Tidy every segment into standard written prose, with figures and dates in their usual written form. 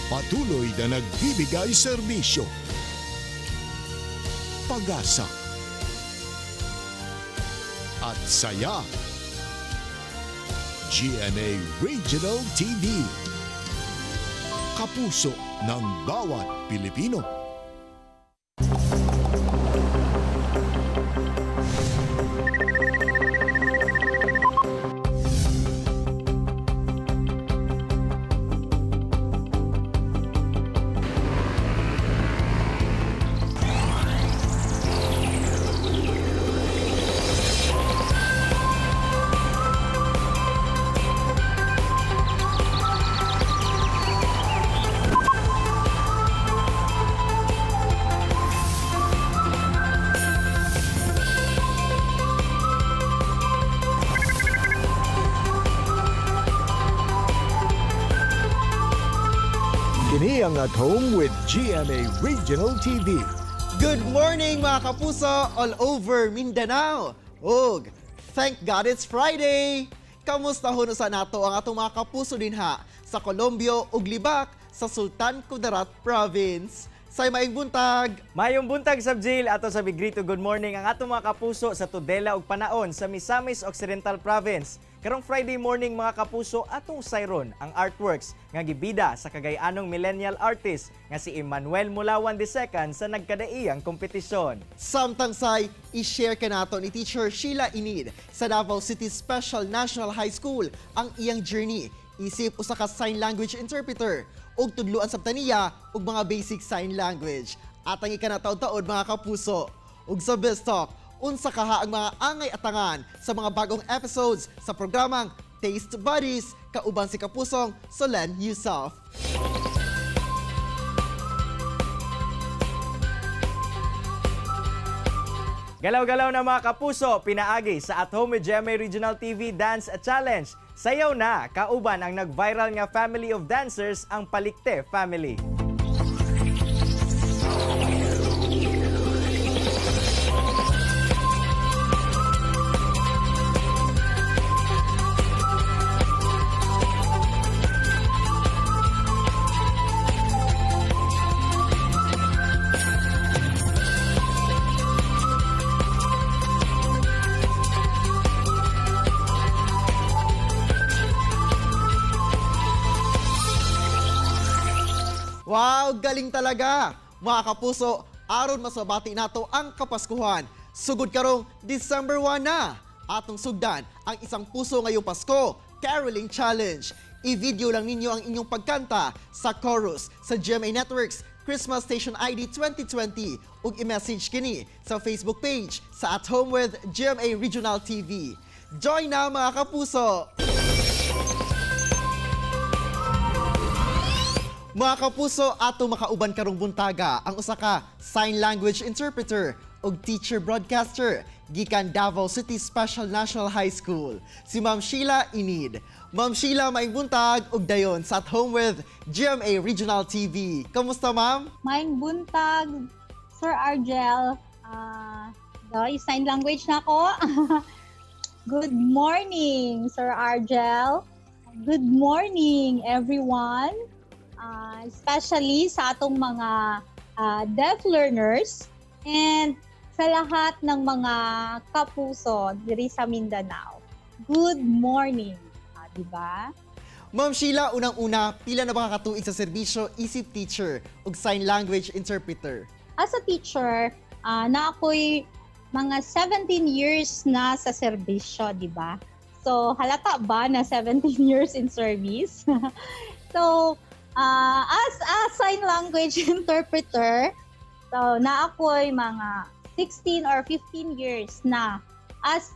Patuloy na nagbibigay serbisyo, pag-asa, at saya. GMA Regional TV. Kapuso ng bawat Pilipino. Kini ang At Home with GMA Regional TV. Good morning, mga kapuso all over Mindanao. Ug thank God it's Friday. Kamusta huno sa nato ang atong mga kapuso dinha sa Colombio ug Libak sa Sultan Kudarat Province? Say, maayong buntag. Mayong buntag, Sabjil, ato sa Bigrito good morning ang atong mga kapuso sa Tudela ug Panaon sa Misamis Occidental Province. Karong Friday morning, mga kapuso, atong sayron ang artworks nga gibida sa Cagayanong millennial artist nga si Emmanuel Mulawan II sa nagkadaiyang kompetisyon. Samtang say, i-share ka nato ni Teacher Sheila Inid sa Davao City Special National High School ang iyang journey isip usa ka sign language interpreter ug tudluan sabta niya og mga basic sign language. Atang ikanataod-taod, mga kapuso. Ug sa Biz Talk, unsa kaha ang mga angay atangan sa mga bagong episodes sa programang Taste Buddies kauban si kapusong Solen Yusuf. Galaw-galaw na, mga kapuso, pinaagi sa At Home with GMA Regional TV Dance Challenge. Sayaw na, kauban ang nag-viral nga family of dancers, ang Palikte Family. Wow, galing talaga! Mga kapuso, aron mas mabati nato ang Kapaskuhan, sugod karong December 1 na, atong sugdan ang Isang Puso Ngayong Pasko Caroling Challenge. I-video lang ninyo ang inyong pagkanta sa chorus sa GMA Networks Christmas Station ID 2020 ug i-message kini sa Facebook page sa At Home with GMA Regional TV. Join na, mga kapuso! Mga kapuso, ato makauban karong buntaga ang usa ka sign language interpreter ug teacher broadcaster gikan Davao City Special National High School, si Ma'am Sheila Inid. Ma'am Sheila, maayong buntag ug dayon sa At Home with GMA Regional TV. Kamusta, ma'am? Maayong buntag, Sir Argel. Sign language na ako. Good morning, Sir Argel. Good morning, everyone. Especially sa atong mga deaf learners and sa lahat ng mga kapuso diri sa Mindanao. Good morning. Di ba? Ma'am Sheila, unang-una, pila na ba ka katuig sa serbisyo isip teacher ug sign language interpreter? As a teacher, na ako'y mga 17 years na sa serbisyo, di ba? So, halata ba na 17 years in service? So, as a sign language interpreter, so na ako'y mga 16 or 15 years na as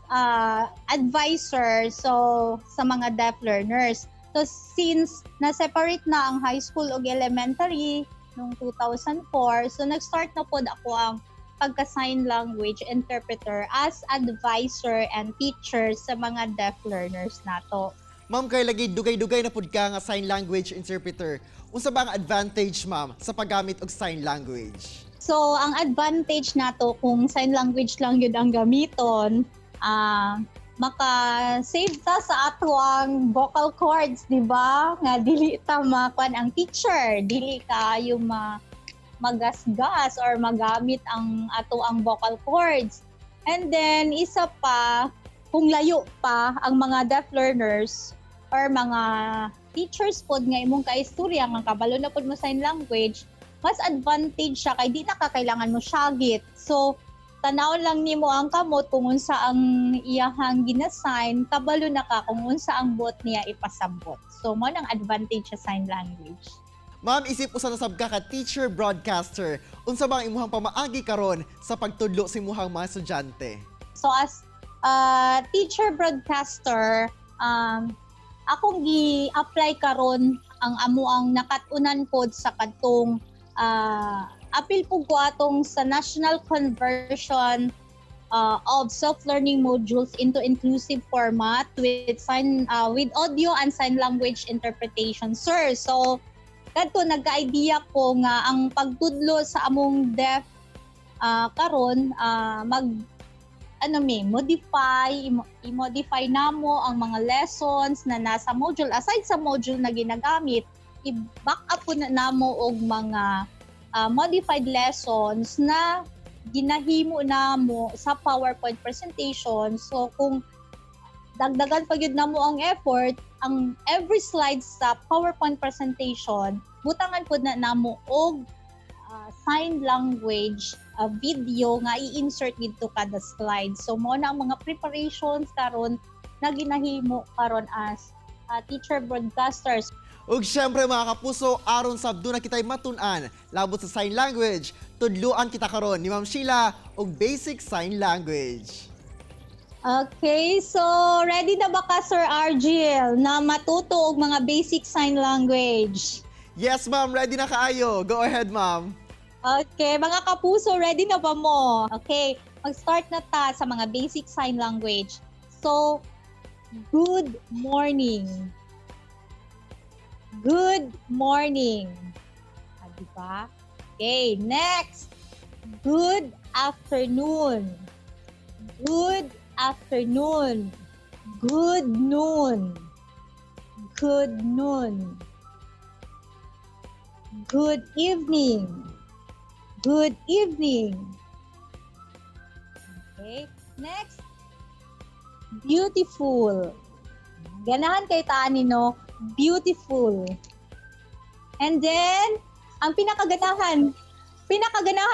advisor, so sa mga deaf learners. So since na-separate na ang high school ug elementary noong 2004, so nag-start na pod ako ang pagka-sign language interpreter as advisor and teacher sa mga deaf learners nato. Ma'am, kay lagi dugay-dugay na pud ka nga sign language interpreter. Unsa ba ang advantage, ma'am, sa paggamit og sign language? So, ang advantage nato kung sign language lang yun ang gamiton, Maka-save ta sa ato ang vocal cords, di ba? Nga dili ta makuan ang teacher, dili kaayo ma magasgas or magamit ang ato ang vocal cords. And then isa pa, kung layo pa ang mga deaf learners or mga teachers pod nga imong kaistorya nga kabalo na pod mo sign language, mas advantage siya kay di na ka kailangan mo syagit. So tanaw lang nimo ang kamot kung unsa ang iyahang ginasign, kabalo na ka kung unsa ang buot niya ipasabot. So mao nang advantage sa sign language. Ma'am, isip usa na sab ka ka teacher broadcaster. Unsa ba ang imuhang pamaagi karon sa pagtudlo sa imuhang mga estudyante? So as a teacher broadcaster, akong gi-apply karon ang amo ang nakat-unan pod sa kadtong apil po ko atong sa national conversion of self-learning modules into inclusive format with audio and sign language interpretation, sir. So kadto nagka-idea ko nga ang pagtudlo sa among deaf karon mag ano mi modify i-modify namo ang mga lessons na nasa module. Aside sa module na ginagamit, i-back up po na namo og mga modified lessons na ginahimo namo sa PowerPoint presentation. So kung dagdagan pa gyud namo ang effort, ang every slide sa PowerPoint presentation, butangan pud na namo og sign language video nga i-insert didto kada slide. So mao na ang mga preparations karon na ginahimo karon as teacher broadcasters. Ug syempre, mga kapuso, aron sab duna kitay matun-an labot sa sign language, tudluan kita karon ni Ma'am Sheila og basic sign language. Okay, so ready na ba ka, Sir Argil, na matuto og mga basic sign language? Yes, ma'am, ready na kaayo. Go ahead, ma'am. Okay, mga kapuso, ready na ba mo? Okay, mag-start na ta sa mga basic sign language. So, good morning. Good morning. Ah, di ba? Okay, next. Good afternoon. Good afternoon. Good noon. Good noon. Good evening. Good evening. Okay. Next. Beautiful. Ganahan kay taani, no? Beautiful. And then, ang pinakaganahan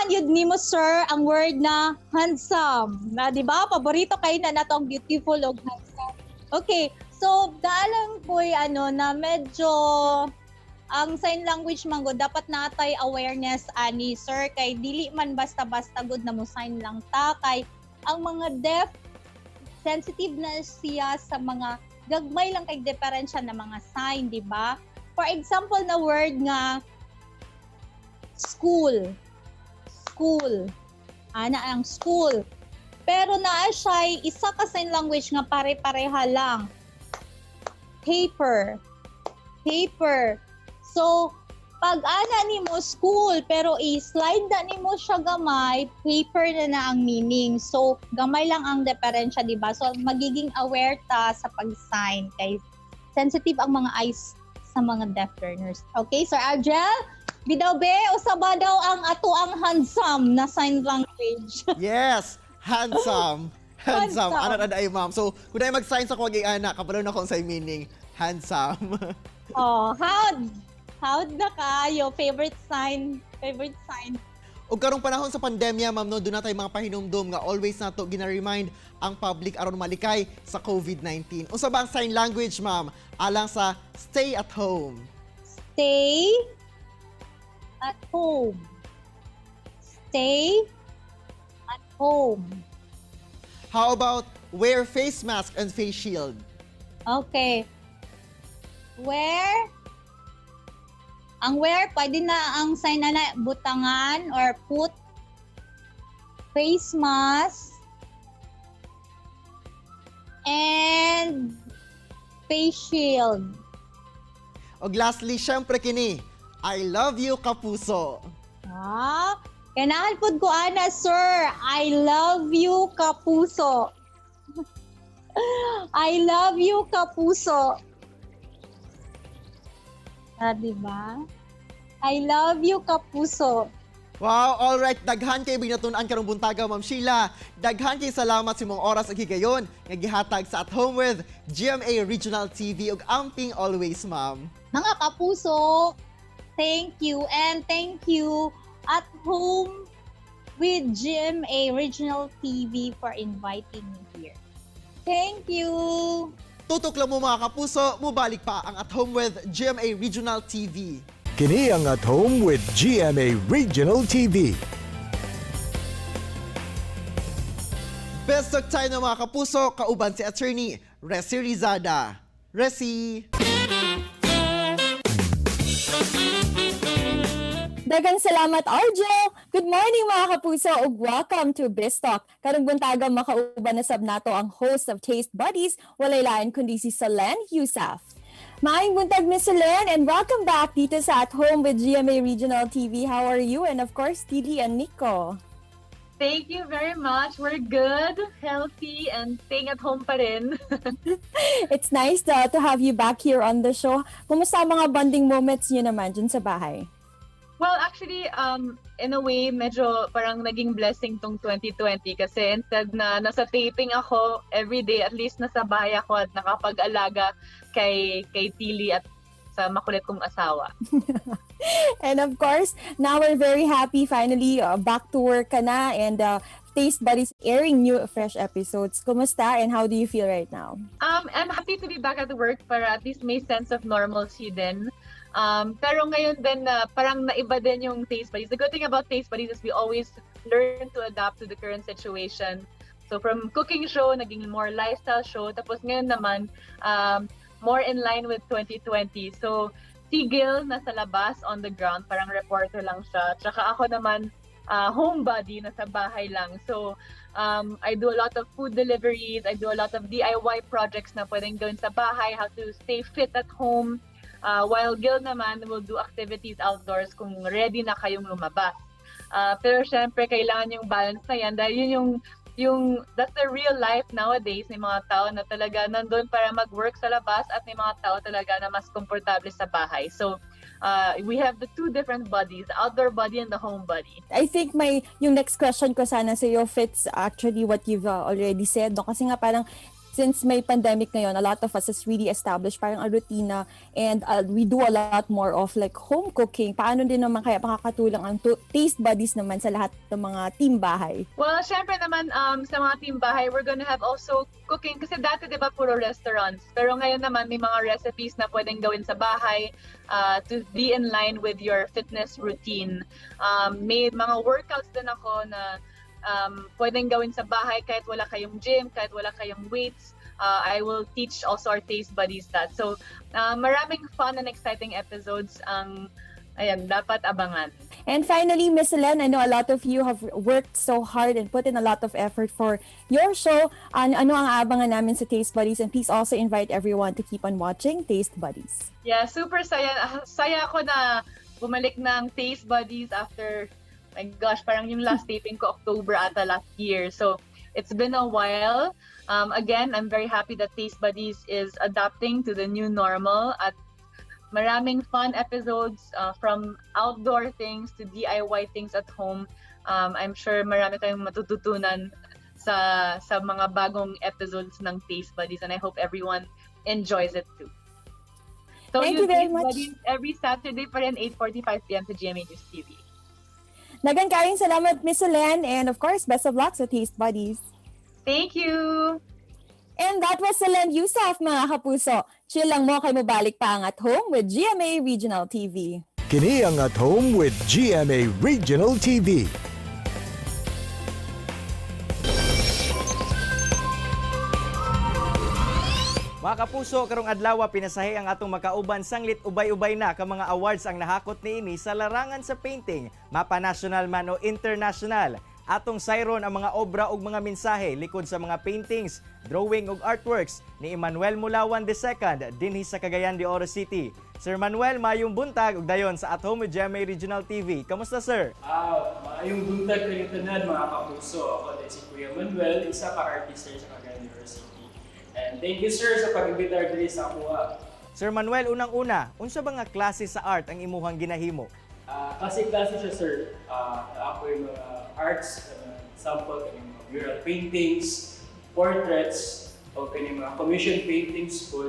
yun nimo, sir, ang word na handsome. Na, di ba? Paborito kay na nato ang beautiful og handsome. Okay. So, daalang ko'y ano na medyo ang sign language man gud, dapat natay awareness ani, sir, kay dili man basta-basta gud na mo sign lang ta, kay ang mga deaf, sensitive na siya sa mga gagmay lang kay diferensya na mga sign, di ba? For example na word nga school. School. Ana ang school. Pero naa siya isa ka sign language nga pare-pareha lang. Paper. Paper. So, pag ana nimo school pero i-slide na nimo siya gamay, paper na na ang meaning. So, gamay lang ang diferensya, di ba? So, magiging aware ta sa pag-sign kay sensitive ang mga eyes sa mga deaf learners. Okay, Sir Argel? Bidaw be, usa ba daw ang ato ang handsome na sign language? Yes, handsome. Handsome. Handsome. Ano na ay, ma'am. So, kung ay mag-sign sa kuwag ana, kabalo na kung sa meaning handsome. Oh, how? How na kayo? Favorite sign? Favorite sign? Ug karong panahon sa pandemya, ma'am, no, duna tay mga pahinumdum nga always nato gina-remind ang public aron malikay sa COVID-19. Unsa ba ang sign language, ma'am, alang sa stay at home? Stay at home. Stay at home. How about wear face mask and face shield? Okay. Wear. Ang wear, pwede na ang sign na butangan or put face mask and face shield. Ug lastly, syempre kini, I love you, kapuso. Ah, kailangan pud ko ana, sir. I love you, kapuso. I love you, kapuso. Ah, di ba? I love you, kapuso. Wow, all right. Daghan kay binatun-an karong buntaga, Ma'am Sheila. Daghan kay salamat sa imong oras ug higayon nga gihatag sa At Home with GMA Regional TV ug amping always, ma'am. Mga kapuso, thank you, and thank you At Home with GMA Regional TV for inviting me here. Thank you! Tutok lang mo, mga kapuso, mubalik pa ang At Home with GMA Regional TV. Kini ang At Home with GMA Regional TV. Best of time na, mga kapuso, kauban si Attorney Resi Rizada. Resi! Daghang salamat, Arjo! Good morning, mga kapuso, ug welcome to Biztalk. Karong buntaga, makauban na sab nato ang host of Taste Buddies, walay lain kundi si Solenn Heussaff. Maayong buntag, Miss Solenn, and welcome back dito sa At Home with GMA Regional TV. How are you? And of course, Tili and Nico. Thank you very much. We're good, healthy, and staying at home pa rin. It's nice to have you back here on the show. Kumusta ang mga bonding moments niyo naman dyan sa bahay? Well, actually, in a way, medyo parang naging blessing tong 2020 kasi instead na nasa taping ako every day, at least nasa bahay ako at nakapag-alaga kay Tili at sa makulit kong asawa. And of course, now we're very happy finally back to work ka na and Taste Buddies airing new fresh episodes. Kumusta and how do you feel right now? I'm happy to be back at work para at least may sense of normalcy din. Pero ngayon din na parang naiba din yung Taste Buddies. The good thing about Taste Buddies is we always learn to adapt to the current situation. So from cooking show, naging more lifestyle show. Tapos ngayon naman, more in line with 2020. So si Gil nasa labas on the ground, parang reporter lang siya. Tsaka ako naman, homebody, nasa bahay lang. So I do a lot of food deliveries. I do a lot of DIY projects na pwedeng gawin sa bahay, how to stay fit at home. While Gil naman will do activities outdoors kung ready na kayong lumabas. Pero syempre, kailangan yung balance na yan dahil yun yung that's the real life nowadays. May mga tao na talaga nandun para mag-work sa labas at may mga tao talaga na mas komportable sa bahay. So, we have the two different bodies, the outdoor body and the home body. I think my yung next question ko sana sa iyo fits actually what you've already said, no? Kasi nga parang since may pandemic ngayon, a lot of us has really established parang a rutina and we do a lot more of like home cooking. Paano din naman kaya makakatulong ang Taste Buddies naman sa lahat ng mga team bahay? Well, syempre naman sa mga team bahay, we're gonna have also cooking. Kasi dati, di ba, puro restaurants. Pero ngayon naman, may mga recipes na pwedeng gawin sa bahay to be in line with your fitness routine. May mga workouts din ako na pwedeng gawin sa bahay kahit wala kayong gym, kahit wala kayong weights. I will teach also our Taste Buddies that. So, maraming fun and exciting episodes ang ayan, dapat abangan. And finally, Miss Solenn, I know a lot of you have worked so hard and put in a lot of effort for your show. Ano ang aabangan namin sa Taste Buddies? And please also invite everyone to keep on watching Taste Buddies. Yeah, super saya. Saya ako na bumalik ng Taste Buddies after, my gosh, parang yung last taping ko October ata last year. So, it's been a while. Again, I'm very happy that Taste Buddies is adapting to the new normal at maraming fun episodes from outdoor things to DIY things at home. I'm sure marami tayong matututunan sa mga bagong episodes ng Taste Buddies, and I hope everyone enjoys it too. So Thank yung you very Taste much. Buddies every Saturday pa rin, 8:45 p.m. sa GMA News TV. Daghan kayong salamat, Miss Solenn. And of course, best of luck sa Taste Buddies. Thank you! And that was Solenn Heussaff, mga kapuso. Chill lang mo kay mobalik pa ang At Home with GMA Regional TV. Kini ang At Home with GMA Regional TV. Mga kapuso, karong adlaw pinasahi ang atong makauban sanglit ubay-ubay na ka mga awards ang nahakot niini sa larangan sa painting, mapa national man o international. Atong sayron ang mga obra ug mga mensahe likod sa mga paintings, drawing ug artworks ni Emmanuel Mulawan II dinhi sa Cagayan de Oro City. Sir Manuel, mayong buntag ug dayon sa At Home with GMA Regional TV. Kamusta, sir? Ah, maayong buntag kayong tanan, mga kapuso. Ako din si Kuya Manuel, isa ka artist sa Cagayan de Oro City. And thank you, sir, sa pag-imbitar diri sa akoa. Sir Manuel, unang-una, unsa ba nga klase sa art ang imuhang ginahimo? Klase-klase siya, sir. Ako yung mga arts, example, kaning mga mural paintings, portraits, o kaning mga commission paintings po.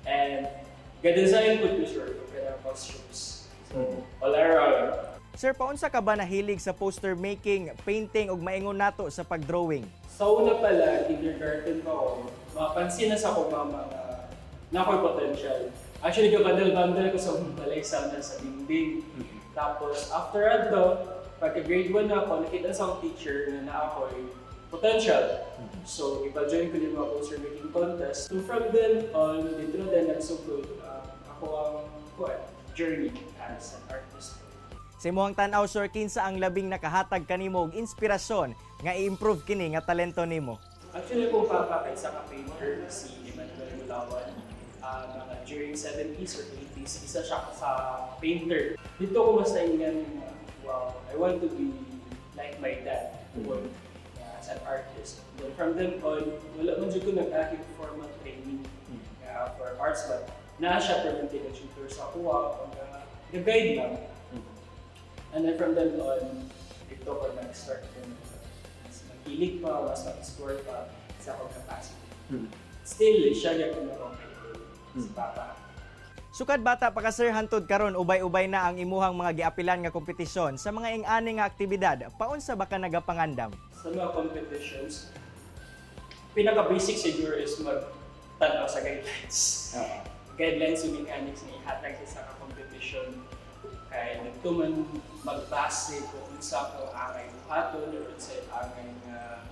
And ga-design po to, sir, og kanang costumes. So, all around. Sir, paunsa ka ba nahilig sa poster making, painting ug maingon nato sa pagdrawing? Sa una pala, kindergarten pa ako, mapansin na sa akong mama na na ako'y potential. Actually, gabandal-bandal ko sa balay sana sa dingding. Tapos, after adto, pagka grade 1 na ako, nakita sa akong teacher na na ako'y potential. So, ipa-join ko yung mga poster making contest. So, from then on, dito na din nagsugod ako ang kuwan, journey as an artist. Sa imuhang tan-aw, sir, kinsa ang labing nakahatag kanimo og inspirasyon nga i-improve kini nga talento nimo? Actually, kung papa kay isa ka painter, si Emmanuel Mulawan, mga during 70s or 80s, isa siya sa painter. Dito ko mas naingan na, "Wow, I want to be like my dad, work as an artist." Then from then on, wala man jud ko nag-aki formal training for arts, but naa siya permanente tutor sa akoa, the guide lang. And then from then on, dito ko nag-start ko mas maghilig pa, mas mag-explore pa sa akong capacity. Still, siya gyud ko idol, si Papa. Sukad bata pa ka, sir, hantod karon ubay-ubay na ang imuhang mga giapilan nga kompetisyon. Sa mga ing-ani nga aktibidad, paunsa ba ka nagapangandam? Sa mga competitions, pinaka-basic siguro is magtanaw sa guidelines. Guidelines yung mechanics na ihatag sa isa ka competition. Kaya nagtuman magbase kung unsa ko angay buhaton or unsa angay nga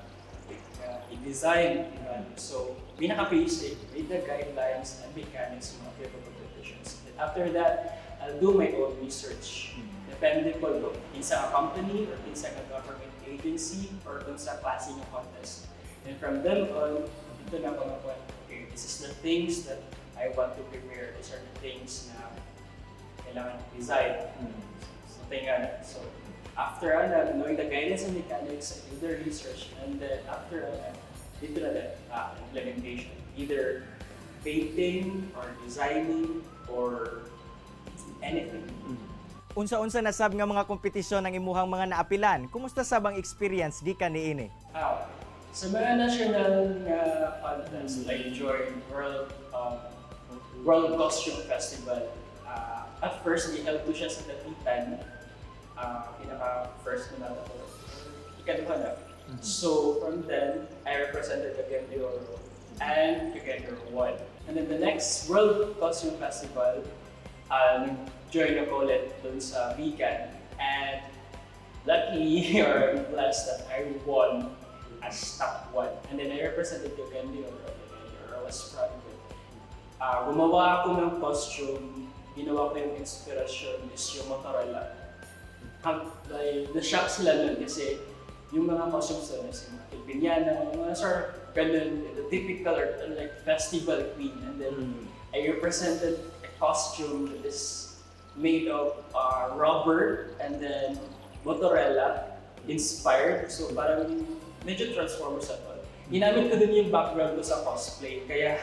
i-design, di ba? So, pinaka-basic, read the guidelines and mechanics ng mga competitions. And after that, I'll do my own research. Depende po kung kinsa ka company or kinsa ka government agency or kung sa klase ng contest. And from then on, dito na ako makuha, okay, this is the things that I want to prepare. These are the things na kailangan design. Something nga. So, after ana, knowing the guidance and mechanics, I do the research, and then after ana, dito na din, implementation. Either painting or designing or anything. Unsa-unsa na sab nga mga kompetisyon ang imuhang mga naapilan? Kumusta sab ang experience gikan niini? Ah, okay. Sa mga national nga contest, I joined World Costume Festival. At first, gi-held to siya sa Dapitan. Pinaka first na nato ko. Ikaduha na. So from then, I represented Cagayan de Oro and Cagayan de Oro 1. And then the next World Costume Festival, nag-join ako ulit dun sa Vigan. And luckily, or I'm blessed that I won as top one. And then I represented Cagayan de Oro. And I was proud of it. Gumawa ako ng costume, ginawa ko yung inspiration is yung Motorola. Like, na-shock sila nun kasi yung mga costumes doon is yung mga Filipiniana, yung mga sort of ganun, the typical or like festival queen. And then I represented a costume that is made of rubber and then Motorola inspired. So parang medyo Transformers at all. Ginamit ko din yung background ko sa cosplay. Kaya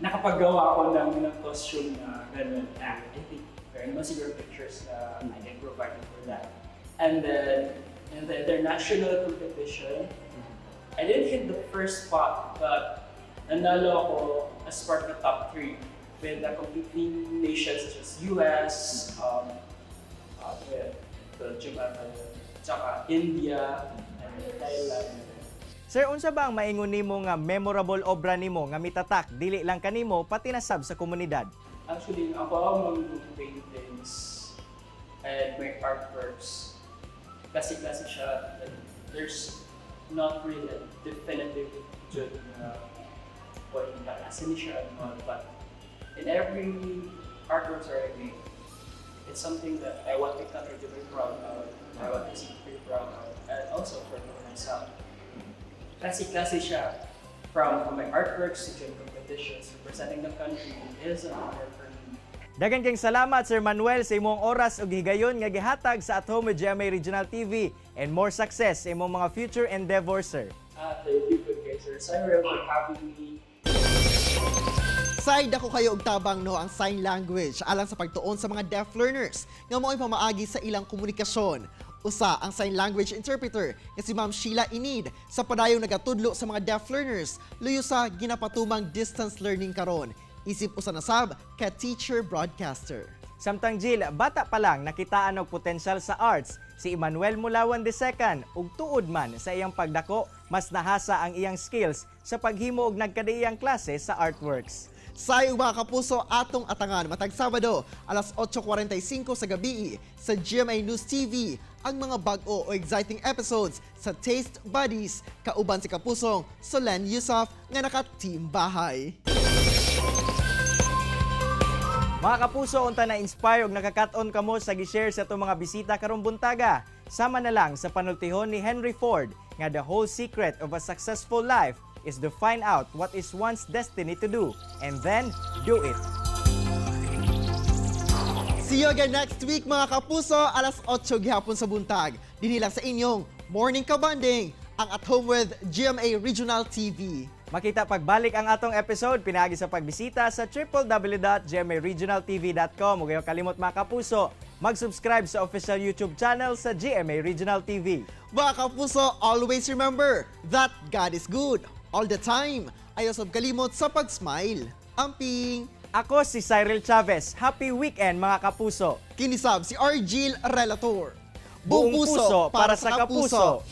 nakapaggawa ako ng costume na ganun. Ah, I think meron naman siguro pictures na I can provide you for that. And then in the international competition, I didn't hit the first spot, but nanalo ako as part of the top three with the competing nations such as US, Belgium ata yun, tsaka India, and then Thailand. Sir, unsa ba ang maingon nimo nga memorable obra nimo nga mitatak dili lang kanimo pati na sab sa komunidad? Actually, ako ang mga paintings and my artworks, klase-klase siya. Like, there's not really a definitive jud na point na asa ni siya and all, but in every artworks that I make, it's something that I want the country to be proud of, I want the city to be proud of, and also for myself. Klase-klase siya from my artworks to join competitions, representing the country is an honor for me. Daghang kayong salamat, Sir Manuel, sa imong oras ug higayon nga gihatag sa At Home with GMA Regional TV and more success sa imong mga future endeavors, sir. Ah, thank you, good guys, Sir Cyril, for having me. Say dako kayo og tabang, no, ang sign language alang sa pagtuon sa mga deaf learners nga mao'y pamaagi sa ilang komunikasyon. Usa ang sign language interpreter nga si Ma'am Sheila Inid sa padayong nagatudlo sa mga deaf learners luyo sa ginapatumang distance learning karon. Isip usa na sab ka teacher broadcaster. Samtang Jill, bata pa lang nakitaan og potensyal sa arts si Emmanuel Mulawan II ug tuod man sa iyang pagdako, mas nahasa ang iyang skills sa paghimo og nagkadaiyang klase sa artworks. Sayo, mga kapuso, atong atangan matag Sabado alas 8:45 sa gabi sa GMA News TV ang mga bag-o o exciting episodes sa Taste Buddies kauban si kapusong Solen Yusuf nga naka-team bahay. Mga kapuso, unta na inspire og nakakat-on kamo sa gi-share sa atong mga bisita karong buntaga. Sama na lang sa panultihon ni Henry Ford nga the whole secret of a successful life is to find out what is one's destiny to do and then do it. See you again next week, mga kapuso, alas 8 gihapon sa buntag. Dinhi lang sa inyong Morning Kabanding, ang At Home with GMA Regional TV. Makita pagbalik ang atong episode pinaagi sa pagbisita sa www.gmaregionaltv.com. Ug ayaw kalimot, mga kapuso, mag-subscribe sa official YouTube channel sa GMA Regional TV. Mga kapuso, always remember that God is good all the time. Ayaw sab kalimot sa pag-smile. Amping! Ako si Cyril Chavez. Happy weekend, mga kapuso. Kini sab si Argil Relator. Buong puso para sa kapuso.